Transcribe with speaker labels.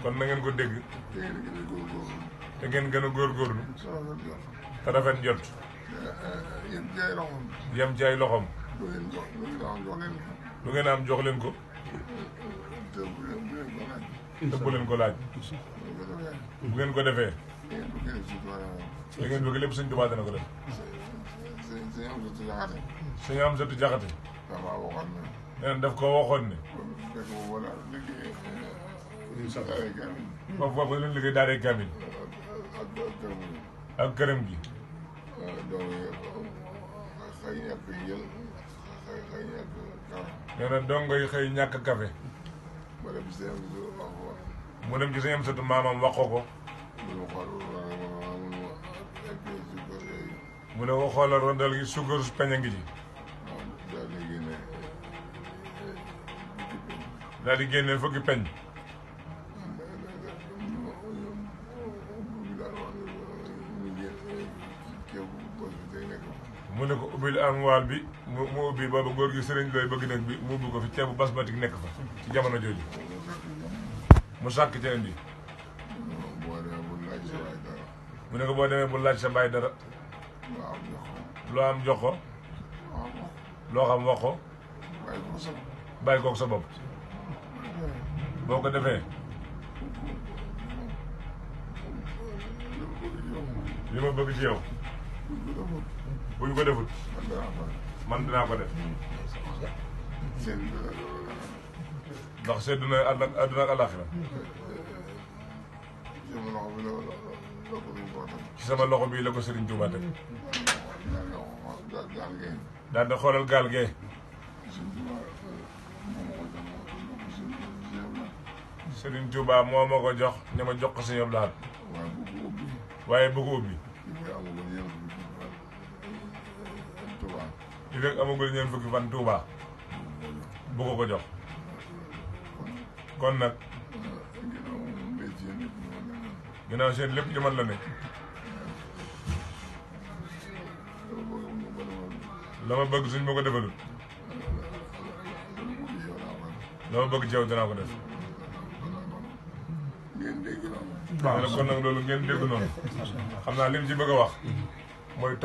Speaker 1: kon na ngeen ko dégg te ngeen gën a góorgóorlu te rafet njot yem ci ay loxoom lu ngeen am jox leen ko te bu leen ko laaj bu ngeen ko defee da ngeen bëgg lépp sëñ Tuubaa dana ko def. sëñ Amsatu Jaxate nee na daf ko waxoon ne foofu ba leen liggéey daaree kamil ak këram gi nee na dongo yi xëy ñàkk kafe mu dem ci sëñ Amsatu maamam wax ko mu ne ko xoolal rondal gi suukar su peñ a ngi ci daal di génne fukki peñ mu ne ko ubbil armoire bi mu ubbi booba góor gi sëriñ looy bëgg nekk bi mu ubbi ko fi ceebu basmatique nekk fa ci jamono jooju mu sàkk ca indi mu ne ko boo demee bu laaj sa baay dara loo am jox ko loo xam wax ko bàyyi kook sa bopp boo ko defee li ma bëgg ci yow bu ñu ko defut man dinaa ko def ndax seddu na àdduna ak àllaaxira ci sama loxo bii la ko Serigne Touba teg daal di xoolal gaal gee Serigne Touba moo ma ko jox ña ma jox ko si ñoom laat waaye bu ko ubbi li fekk amagul ñeent fukki fan Touba bu ko jox kon nag ginnaaw seen lépp ci man la ne la ma bëgg suñ ma ko defalul la ma bëgg ci yow dinaa ko def waaw kon nag loolu ngeen dégg noonu xam naa li mu ci bëgg a wax mooy topp